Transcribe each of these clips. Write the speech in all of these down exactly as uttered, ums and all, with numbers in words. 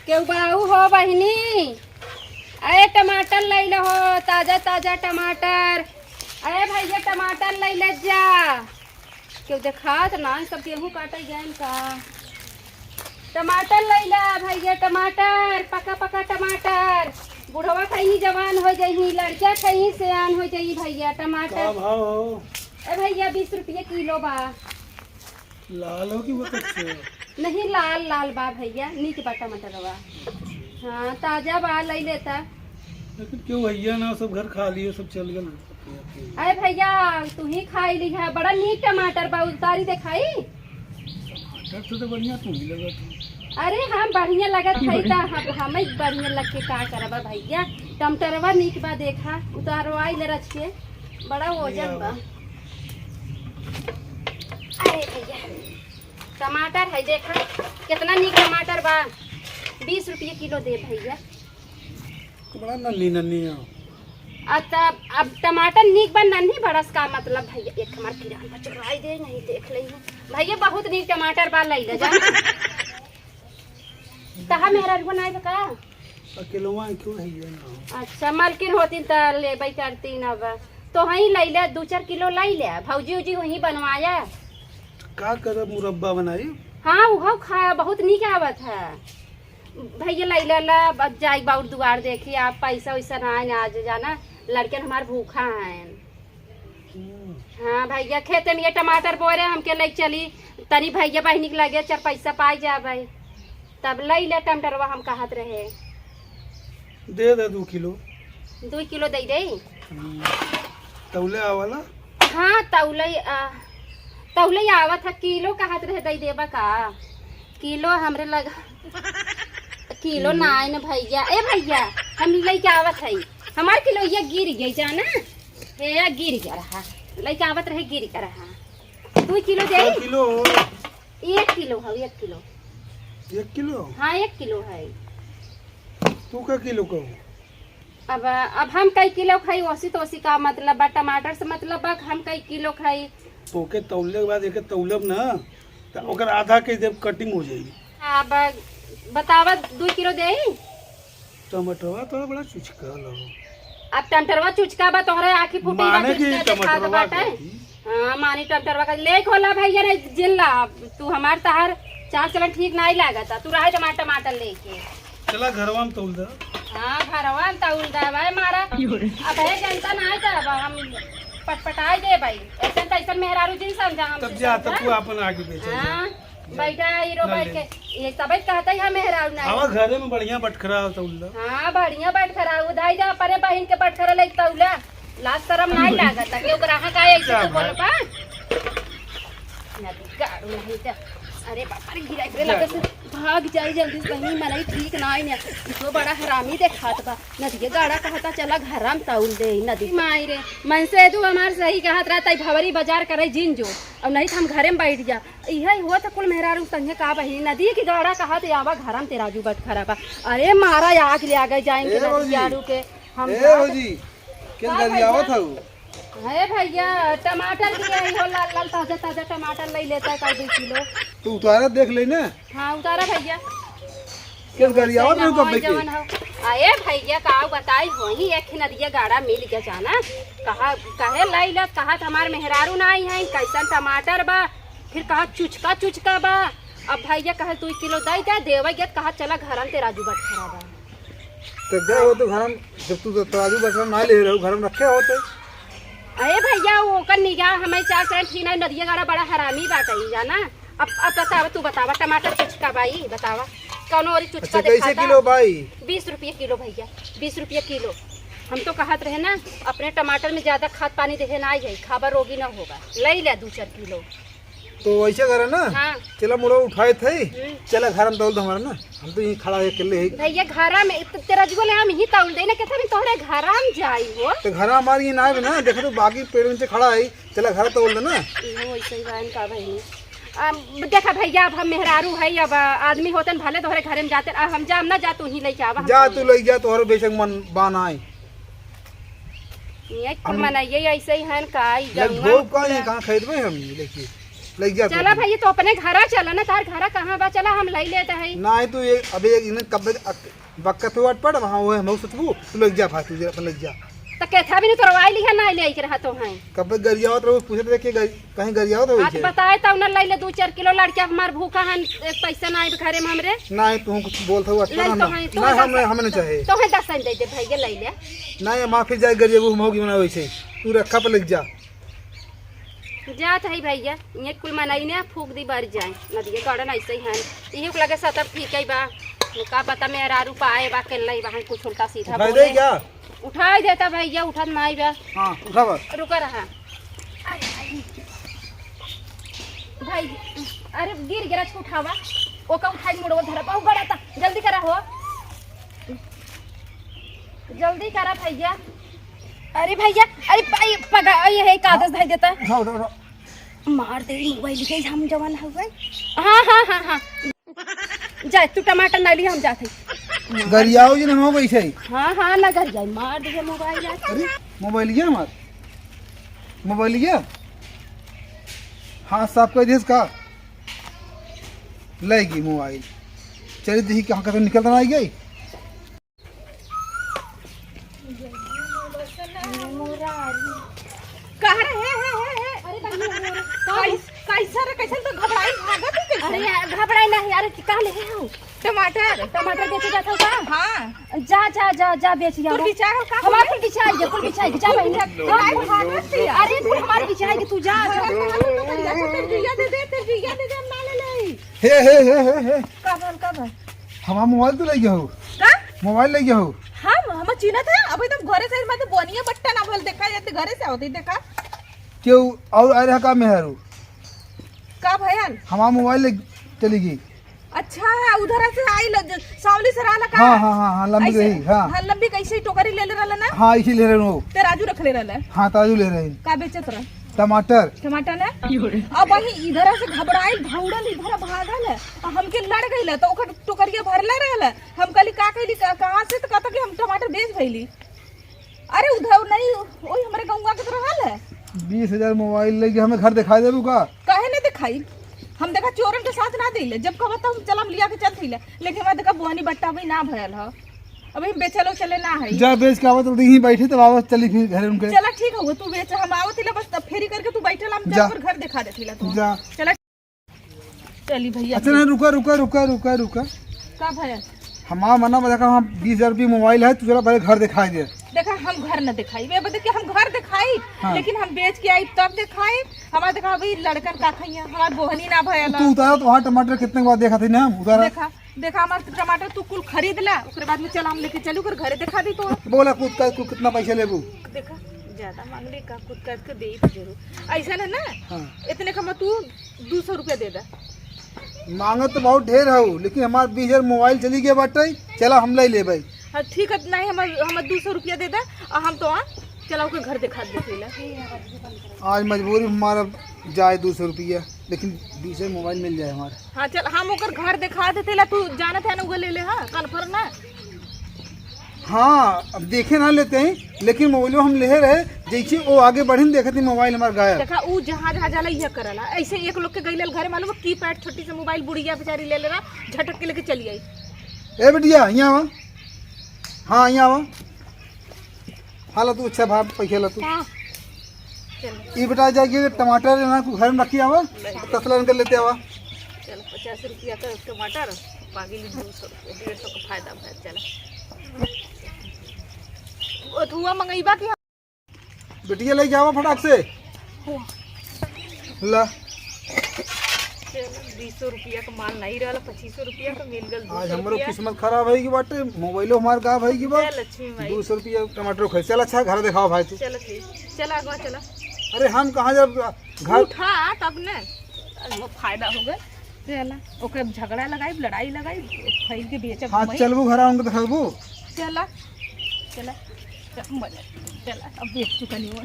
केहू बाऊ हो बहिनी? अरे टमाटर लइ लो हो, ताजा ताजा टमाटर। अरे भइया टमाटर लइ ले जा। केहू देखात ना, सब गेहूं काटे गए का। टमाटर लइ ला भइया, टमाटर, पका पका टमाटर। बुढ़वा खइही जवान होइ जइही, लड़किया खइही सियान होइ जइही भइया। टमाटर का भाव हो? ए भइया, बीस रुपये किलो बा। लाल हो कि वो कच्चे हो? नहीं, लाल लाल बा भइया, नीक बा टमाटरवा। हाँ, ताजा बा, लइ लेता। लेकिन केहू भइया ना, सब घर खाली है, सब चल गए। अरे भइया, तू ही खाइ लिहा, बड़ा नीक टमाटर बा, उतारी देखाई। टमाटर से तो बढ़िया तू ही लगत हो। अरे हम बढ़िया लगत है, त हम, हमें बढ़िया लग के का करबा भइया, टमाटरवा नीक बा, देखा, उतारवाइ ले रच के, बड़ा वजन बा। अरे भइया, टमाटर है, देखा कितना नीक टमाटर बा, बीस रुपये किलो दे भइया। बड़ा नन्ही नन्ही है। अब तब, अब टमाटर नीक बा, नन्ही बड़स का मतलब भइया, एक हमार किरान पर चुराई दे, नहीं देख ले भइया, बहुत नीक टमाटर बा, लइ ले जा। तहा मेहरारू नाई बा का? अकेलवा है, क्यों है ये ना? अच्छा, मलकिन होती त लेबै करती ना बा। तो हई लइ ले, दू चार किलो लइ ले, भौजी उजी वहीं बनवाया। का करब, मुरब्बा बनाई? हाँ, उहो खाया, बहुत नीक आवत है। भइया लइ ले ला, अब जाई बाउर दुआर देखी, आप पैसा वैसा ना आए ना, आज जाना, लड़कन हमार भूखा हैं। हाँ भइया, खेते में ये टमाटर बोए रहे, हमके लइ चली, तनी भइया बहिनी के लगे चार पैसा पाइ जाबै, तब लइ ले टमाटरवा, हम कहत रहे। दे दे दू किलो। दू किलो दइ दे। हम्म, तौले आवाला? हाँ, तौले, आ, तौले आवत है, किलो कहत रहे, दइ देबा का? किलो हमरे लग, किलो नाइन भइया। ए भइया, हम लइके आवत है, हमार किलो ये गिर गई जाना। हे, गिर गया रहा, लइके आवत रहे, गिर गया रहा। दू किलो दे। कै किलो हो? एक किलो हो, एक किलो। एक किलो? हाँ, एक किलो है। तू कै किलो का हो? अब, अब हम कै किलो खाई, ओसी तो ओसी का मतलब बा, टमाटर से मतलब बा, हम कै किलो खाई। तोके तौलले के बाद एके तौलब ना, त ओकर आधा के जब कटिंग हो जाई। अब बतावा, दू किलो देई? टमाटरवा तो बड़ा चुचका लगो। अब टमाटरवा चुचका बा, तोहरे आँखी फूटी बा, माने कि चुचका देखात टमाटरवा बाटे। कथी? हाँ, मानी टमाटरवा का लेक होला भइया, नहीं जिन ला, अब तू हमार तहार चाल चलन ठीक नाई लागत, तू रहे हमार टमाटर लेके। चला घरवा में तौल दे। हाँ, घरवा में तौल दे भाई मारा। अब है जनता नाई त अब हम पटपटाई दे भाई, ऐसन तैसन मेहरारू जिन समझा हम तब जा, तब समझा। तू आपन आगे बेचे जा। हाँ। जा। बैठा हीरो ना बैठ ले। के, ये सबे कहता है, "हम मेहरारू ना आवा है।" घरे में बढ़िया बटखरा तौल ला। हाँ, बढ़िया बटखरा, उदाई जा, अपने बहिन के बटखरा लेके तौला। लाज शरम नहीं लागत, केहू ग्राहक आए ऐसे क्या तो बोल भाई? पा। नदी गाड़ू नहीं जा। अरे बाप रे, गिरा गिरा जा। लगे से भाग जाई जल्दी से, कहीं मनई ठीक ना आई ना। तो बड़ा हरामी देखात बा। नदिया गाड़ा कहता, "चला घर में तौल दे।" नदी माई रे, मन से तू हमार सही कहत रहता, भवरी बाजार करे जिन जो, और नहीं तो हम घरे में बैठ जा। इहे हुआ त कुल मेहरारू संगे का बहिनी, नदी के गाड़ा कहा त आवा घरम तेराजू बटखरा बा। अरे मारा आग ले आ गए जाएंगे ए नदी भौजी, गाड़ू के। हम ए जात भौजी, के का गरियावत भैया? हऊ? हे भैया, टमाटर लिए आई हो, लाल लाल ताजा ताजा टमाटर ले लेता है, का दो किलो। तू उतारा देख ले ना। हाँ, उतारा भैया। के गरियावत हऊ कब के? जवन हो। अरे भैया, का बताई, होही एक नदिया गाड़ा मिल गया जाना। कहा, कहे लाई ला, कहा त हमार मेहरारू ना आई है, कैसन टमाटर बा, फिर कहा चुचका चुचका बा। अब भैया कहा, "तू एक किलो दे दे, देवे गया," कहा, "चला घर में तेराजू बटखरा बा।" तो गए हो तो घर में, जब तू तो तराजू बटखरा ना ले रहो, घर में रखे हो तो। अरे भैया, वो ओकर निगाह हमें चार चरण ठीक ना, नदिया गाड़ा बड़ा हरामी बाटे ही जाना। अब, अब बतावा, तू बतावा, टमाटर चुचका बाई, बतावा, कौनो औरी चुचका अच्छा, कैसे दिखाता? किलो बाई? बीस रुपये किलो भैया, बीस रुपये किलो। हम तो कहत रहे ना, अपने टमाटर में ज्यादा खाद पानी देहे ना आई है, खाबा रोगी ना होगा, ले ले दो चार किलो। तो वैसे करे ना, हाँ। चला मुड़ो उठाए थे, हम्म। चला घर में तौल दे हमारा ना, हम तो यहीं खड़ा है अकेले है। भैया घर में इत-, तेरा जुगल हम ही तौल दे ना, कितना भी तोहरे घर में जाई हो। तो घर हमारे ये ना है ना, देखो तो बाकी पेड़ नीचे खड़ा है, चला घर तौल दे ना। इहो वैसे ही बहन का बहनी। अब देखा भैया, अब हम मेहरारू है, अब आदमी होतन भले तोहरे घरे में जाते, अब हम जाम ना जा, तू ही लेके आवा, हम जा तौल तू दे। ले जा, तोहरे बेशक मन बान आए। ये कुल हम मनइये ऐसे ही हन का, ई लग गौवा धोब का कुल। ये कहाँ खरीदबे हम ये लेके? लइ जा तू चला अपन। भइया, तू अपने घरा चला ना, तार घरा कहाँ बा? चला, हम लइ लेत हई। नाहीं, तू ये, अबे एक इन्हें कब्बे अक-, बक्कत हो अटपट, वहाँ वो है, हम सोचबू, तू लइ जा भाई, तू जरा अपन लइ जा। त केथा भी नहीं तोरवाई लिहा, ना ले आइके रहा तो हैं। कब्बे गरियावत रहो, पूछत रहे कि गरि-, कहीं गरियावत हो हाँ, तो इसे? बताए तो उन्हें लइ ले दो चार किलो, लड़के हमार भूखा हन, एक पैसा ना आइब घरे में हमरे। नाहीं, तू कुछ बोलत हो, अच्छा लइ ना, तो ना। हैं, तो नाहीं, हैं हम, दस, हमें नहीं चाहिए। तो हैं दस दे दे भइया, लइ ले। नाहीं, हम फिर जाए गरियाबू, हम होगी बनावे से। तू रखा पर लइ जा। जात हई भइया, ये कुल मनई ने फूक दी बर जाए, नदिया गड़न ऐसे ही हन। इही के लगे सतब ठीक है बा, का पता मेहरारू पाए बा, के नहीं बा, हम कुछ उल्टा सीधा उठाई बोले। दे क्या? उठाई देता भइया, उठत नाई बा। हाँ, उठावा। रुका रहा। भाई, अरे गिर गिरा, उठावा, ओका उठाई मुड़वा धरा, बहुत बड़ा था, जल्दी करा हो। जल्दी करा भइया। अरे भइया, अरे प-, ये पगा-, ये है कागज धइ देता। उठा, उठा, उठा। मार दे मोबाइल के हम जवान हवे। हाँ, हाँ, हाँ, हाँ। जा, तू टमाटर ना ली, हम जात हई। गरियाओ जी ने हम वैसे ही। हाँ, हाँ, ना गरियाई, मार दे मोबाइल आज। अरे, मोबाइल ये हमार? मोबाइल ये? हाँ, साफ कर दिस का? लइ गई मोबाइल। चली देखी कहाँ, कहाँ निकलता ना आई गई। कहाँ रे? हे, हे, हे, हे। अरे, बहिनी, अरे, अरे। कैस-, कैसा रे, कैसन तो घबराई भागत है कैसे? अरे, यार, घबराई नहीं, अरे, कहाँ ले है हो? टमाटर। टमाटर बेचे जात हो का? हाँ। जा, जा, जा, जा, बेच लिया तोर जा। बिचार का हमार होले? कुल बिचार गया, कुल बिचार गया, जा बहिनी। बिचार गया। अरे, कुल हमार बिचार गया, तू जा, जा। तेरे जिया दे दे, तेरे जिया दे दे, हम ना ले ले। हे, हे, हे, हे, हे। का भल, का भल? हमार मोबाइल तो लइ गया हो। का? मोबाइल लइ गया हो। हम, हम चिन्हत है, अभी तुम घरे से, मतलब, बोनिया बट्टा ना भल देखा जाते, घरे से होते देखा। क्यों? और आ रहा का मेहरू? का भयल? हमार मोबाइल ले चली गई। अच्छा, उधर से आई ल-, ज-, सावली से रहला का? हाँ, हाँ, हाँ, हाँ, लंबी ऐसे, रही, हाँ। हाँ, लंबी कैसे ही टोकरी ले ले रहला ना? हाँ, इसी ले रहे हो। ते राजू रख ले रहला। हाँ, तराजू ले रहे। का बेचत रह? टमाटर। टमाटर ना? अब वही इधर से घबराइल, भौड़ल, इधर भागल है। आ हमके लड़ गइल, तो ओकर टोकरिया भरला रहल। हम कहली, "का कहली, का, कहाँ से?" तो कहता कि हम टमाटर बेच भइली। अरे उधर नहीं, ओही हमरे गौवा के तो रहल है। बीस हजार मोबाइल लेके हमें घर दिखाई देबू का? काहे नहीं दिखाई? हम देखा चोरन के साथ ना देले, जब कहबा तो हम चल, हम लिया के चल थीले, लेकिन हमारे देखा बोहनी बट्टा भी ना भयल ह, अभी हम बेचलो चले ना है। जा बेच के आवा, तो यहीं बैठे, तब आवा, चली फिर घर उनके। चला ठीक है, तू बेच, हम आवत थीले, बस तब फेरी करके तू बैठल, हम जा। जा घर दिखा दे थीला तो। जा। चला। चली भइया। अच्छा, नहीं, रुका, रुका, रुका, रुका, रुका। का भइया? हमार मना बा, देखा, हम बीस हजार रुपये मोबाइल है, तू चला पहले घर दिखाई दे। देखा, हम घर न दिखाई, ये बता कि हम घर दिखाई, हाँ। लेकिन हम बेच के आई तब दिखाई। हमार देखा, अभी लड़कन का खाइया, हमार बोहनी ना भयल। तू उतारा तो वहाँ टमाटर कितने के बाद देखा थी ना हम, उतारा। देखा, देखा, हमार टमाटर तू कुल खरीद ला, ओकरे बाद में चला, हम लेके चलू, ओकर घरे दिखा दी तो। बोला, कूद का, तू कितना पैसा लेबू? देखा, ज्यादा मांगले का, कूद काट के दे ही तो जरूर। ऐसा ना, ना, हाँ। इतने का मत तू दू सौ रुपया दे दा। मांगत तो बहुत ढेर हऊ, लेकिन हमार बीस हजार मोबाइल चली गया बाटे, चला हम ले लेबै। हाँ, ठीक है, नहीं, हमार, हमार दू सौ रुपया दे दा, और हम तो आ, चला ओके घर दिखा दे पहले। आज मजबूरी हमारा जाए दू सौ रुपया, लेकिन बीस हजार मोबाइल मिल जाए हमारा। हाँ, चल, हम ओकर घर दिखा देते ला, तू जानत है ना, वो ले ले, हाँ, कन्फर्म ना। हाँ, अब देखे ना लेते हैं, लेकिन मोबाइलो हम लेहे रहे, जैसे वो आगे बढ़िन देखत ही मोबाइल हमार गायब। देखा, ऊ जहाँ, जहाँ जाला, इहे करला। ऐसे एक लोग के गइल घरे, मालूम है, कीपैड छोटी से मोबाइल बुढ़िया बेचारी ले लेला, झटक के लेके चली आई। ए बिटिया, यहाँ आवा। हाँ, यहाँ आवा। हाँ, ला तू, अच्छा भाव पैसा ला तू। का? चलो। ई बेटा, जाके टमाटर ना, तू घर में रखी आवा, ले। तसला निकल लेते आवा। चलो, पचास रुपया का टमाटर, बाकी ले दो सौ रुपया, डेढ़ सौ का फायदा भा, चला। ओथुआ मंगईबा कि बिटिया, लेके आवा फटाक से। ला। चलो, बीसो रुपया का माल नहीं रहला, पच्चीसो रुपया का मिल गल, दो सौ रुपया। आज हमरो किस्मत खराब है कि बाटे, मोबाइलो हमार गायब है कि बा। जय लक्ष्मी माई। दो सौ रुपया टमाटर खाई। चल, अच्छा, घर दिखाओ भाई तू। चलो ठीक, चला अगवा चला। अरे, हम कहाँ जब घर उठा तब ने। अरे, वो फायदा हो गए। चला, ओके अब झगड़ा लगाई, लड़ाई लगाई, फैल के बेचब हाँ, मई। चलबू घर, उनके दिखाबू। चला, चला, चल, मजा, चला, अब बेच चुका नहीं हुआ।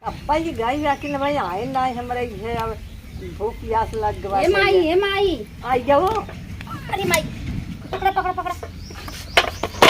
अब भाई गई, लेकिन भाई आए ना, हमरा इहे अब भूख प्यास लग गवा ए माई, ए माई। आई जाओ। अरे माई, पकड़ा, पकड़ा, पकड़ा।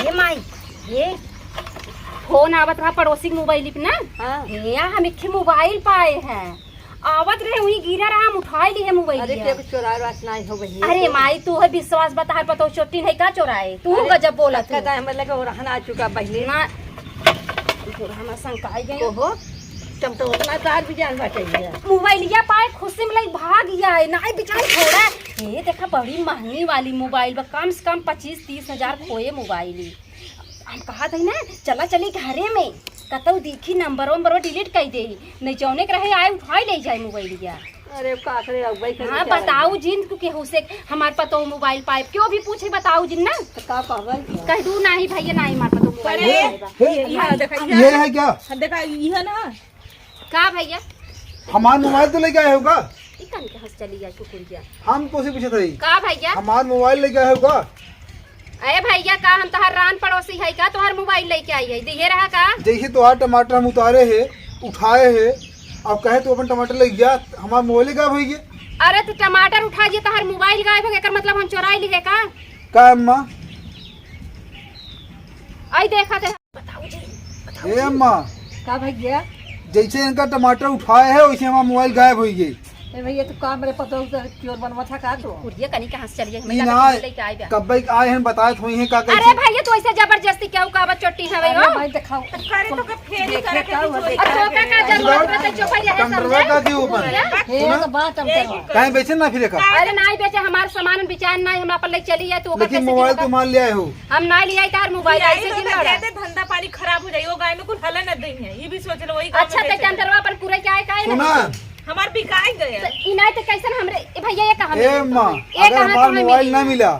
ए माई, ये। फोन आवत रहा पड़ोसी के मोबाइल पे ना। हाँ। हे, हम एक ठे मोबाइल पाए हैं। आवत रहे, वहीं गिरा रहा, हम उठाए लिए मोबाइल अरे, लिया। केहू चोराए वास नाहीं हो बहिनी। अरे माई, तू है विश्वास बता, हर पतो चोट्टी नहीं का चोराए, तू अरे, गजब बोलत है। कहता है, मतलब, वो रहना आ चुका बहिनी। ना, थोड़ा हम शंकाई गए। ओहो, टमटम उतना तार भी जान बचाइए। मोबाइलिया पाए, खुशी में लई भाग गया है, नाहीं बेचारी थोड़ा। ये देखा, बड़ी महंगी वाली मोबाइल बा, कम से कम पच्चीस तीस हजार खोए मोबाइल ही। हम कहत हई ना, चला चली घरे में, कतौ देखी नंबर वंबर डिलीट कइ देई, नहीं जौने के रहे आए उठाई ले जाए मोबाइलिया। अरे का करे, अब भाई हाँ, बताऊ जिन तू केहू से, हमार पतोह मोबाइल पाइब, केहू भी पूछे बताऊ जिन ना। तो का कहबै? कह दू, "नाहीं भैया, नाहीं, हमार पतोह मोबाइल अरे, नाहीं पाइब।" हे, ये, ये देखा, ये ये है क्या? देखा, ये ना। का भैया? हमार मोबाइल तो लेके आए हो का? ई कन के हंस चली जाए कुकुरिया। हम तो से पूछत हई। का भैया? हमार मोबाइल लेके आए हो का? अरे भैया, का हम तोहार रान पड़ोसी है का? तोहार मोबाइल लेके आई है, दिहे रहा का? जैसे तोहार टमाटर हम उतारे है, उठाए है, अब कहे तू अपन टमाटर ले गया, हमार मोबाइल गायब हो गया। अरे तू टमाटर उठा दिए, तोहार मोबाइल गायब हो गया, एकर मतलब हम चोराई ली है का? का अम्मा? आई देखा दे। बताऊ जी, बताऊ ए जी। अम्मा। का भैया? जैसे इनका टमाटर उठाए है, वैसे हमार मोबाइल गायब हो गई। ए भैया, तू का मेरे पतोह से चोर बनवा था का तू? कुरिया कनी कहाँ से चली आई? ई मैं ना, जाके लेके आई बा। कब्बे के आए हैं, बताए थोड़ी हैं का अरे कैसे? भैया, तू ऐसे जबरदस्ती क्या उकाबत चोट्टी है भाई अरे हो? भाई, दिखाओ। करे तो का फेरी देखे करे का के हुआ, कुछ देखे अब तो का, का जरूरत बा, तो चुप ही रहे, टंडरवा समझे? का क्यों ऊपर? कुरिया? हे, सुना? तो बात हम करवा। काहे बेचे ना फिरे का? अरे नाहीं बेचे, हमार सामान बिचान नाहीं, हमरा पर ले चली जाए, तू ओकर लेकिन कैसे मोबाइल दिमाग तुम्हार ले आए हो। हम ना ले आई तार मोबाइल, ले आई ऐसे तो दिन ना लड़ा। जाते धंधा पानी खराब हो जाई, वो गाय में कुल हला न दई है, ये भी सोच लो, वही गाँव अच्छा, में ते बेच दे। टंडरवा पर कुरिया क्या है, काहे सुना? नहीं? हमार बिकाई गया। तो ई नाहीं तो कैसन हमरे, ए भैया, ये कहाँ ए मिली माँ, तुम्हें? ये अगर कहाँ हमार तुम्हें मोबाइल मिली? ना मिला,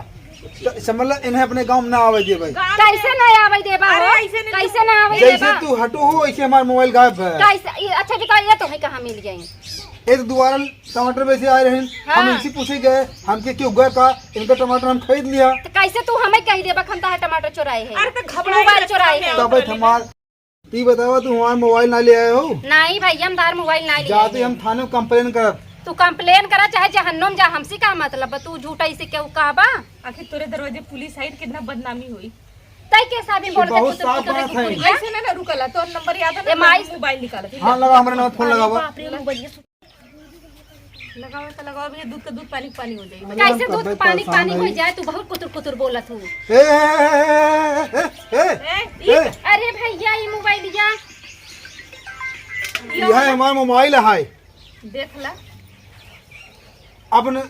तो समझ ला, इन्हें अपने गाँव में ना आवे दे भाई। गाँव में कैसे ना आवे देबा अरे, हो? ऐसे नहीं कैसे ना आवे जैसे देबा? तू हटो हो, वैसे हमार मोबाइल गायब है। कैसे? ये, अच्छा, बताओ, ये तुम्हें कहाँ मिल गई? ये तो दोबारा टमाटर बेचे आए रहे, हम हाँ। इनसे पूछे गए, हमके क्यों गए का, इनका टमाटर हम खरीद लिया। तो कैसे तू हमें कह देबा, हम तोहार टमाटर चोराए हैं? अरे, तो घबराई मोबाइल मत, चोराए सामने हैं। आओ, तब हमार ती बतावा, तू हमार मोबाइल ना ले आए हो? नाहीं भैया, हम तार मोबाइल ना ले जाते आए। हम थाने में कंप्लेन करब। तू कंप्लेन करा चाहे जहन्नुम जा, हमसे का मतलब बा? तू झूठा इसे क्यों कहबा? आखिर तोरे दरवाजे पुलिस आई तो कितना बदनामी हुई। तई के साथ भी ये बोल के बहुत कुतुर साफ कुतुर बात है। कुकुरिया। ऐसे ना, ना रुकला, तोर नंबर याद है ना, ए माई। मोबाइल निकाला। हाँ, लगा, हमरे नंबर फोन अरे लगावा। बाप रे, मोबाइल ये लगाओ तो लगाओ, अभी दूध का दूध, पानी का पानी हो जाई। अरे, कैसे हम दूध तबीयत पानी परेशान पानी हो है। जाए, तू बहुत कुतुर कुतुर बोलत हूँ। ए, ए, ए, ए, ए, ए, ए, ए, ई ए। अरे भैया, ई मोबाइलिया। यह हमार मोबाइल है। देख ला। अब न, ए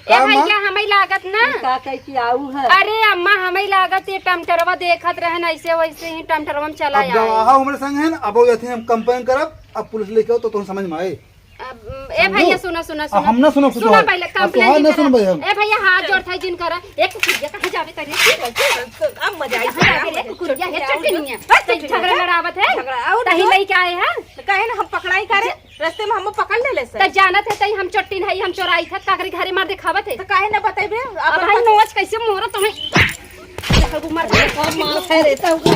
का अम्मा? भैया, हमें लागत ना। ई का कह के आऊ है? अरे अम्मा, हमें लागत ये टमटरवा देखत रहन, ऐसे वैसे ही टमटरवा में चला अब आए। गवाह हमरे संग है ना, अब वो अथी हम कंप्लेन करब, अब पुलिस लेके आओ तो तुम समझ में आए। अब, ए समझू? भैया, सुना, सुना, अब सुना। हम ना सुनब सुना तोहार। पहले, अब तोहार कंप्लेन ना नहीं सुनबे करब। हम। ए भैया, हाथ जोड़त है जिन करा। ए कुकुरिया, कहाँ जावे तारी? अब मजा आई। कहाँ जावे रे कुकुरिया? हे चटनिया। तई झगड़ा लड़ावत है। झगड़ा, और तही जो लइके आए हैं। तो काहे ना हम पकड़ाई करे? रस्ते में हम पकड़ ले ले से। त जानत है, तई हम चट्टी नहीं, हम चोराई था, काकरी घरे मार देखावत है। तो काहे ना बताइबे? अब अपन भाई पक- नोच कैसे मोरा तुम्हें। देखो, वो मर गया। कब मार खाए रहता होगा?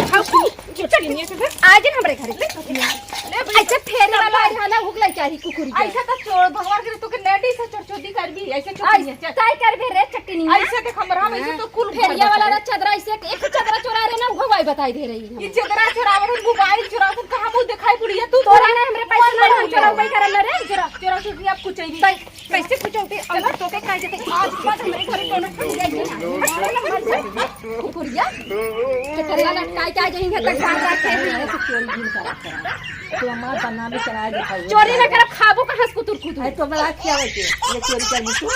आज दिन हमरे घरे। ले, ले भाई। ऐसे फेरे वाला है ना, हुक लाई चाही कुकुर के। ऐसा तो चोर भगवान करे, तो के नेटी से चोर चोरी करबी, ऐसे चोर आज नहीं है। काय करबे रे चट्टी नहीं है। ऐसे देख हमरा, ऐसे तो कुल फेरिया वाला रे चदरा, ऐसे एक चदरा चोरा रे ना, वो भाई बताई दे रही है। ये चदरा चोरावत, मोबाइल चोरावत, कहाँ मुँह दिखाई बुढ़िया तू? तोरा ना हमरे पैसा ना चोरावै करम ना रे, चोरा, चोरा चोरी आप कुछ चाहिए। कैसे कुछ होते? अगर तो के कह देते, आज के बाद हमरे घरे कोनो ठंडी आई ना। कुकुरिया, के करे वाला काय क्या जाएंगे, तक काम रखे हैं। तो चोरी भी करा करा। तो हमार बदनामी चलाए देखाओ। चोरी ना करब, खाबो कहाँ से कुतुर कुतुर? अरे तो बड़ा क्या होते? ये चोरी कर तू?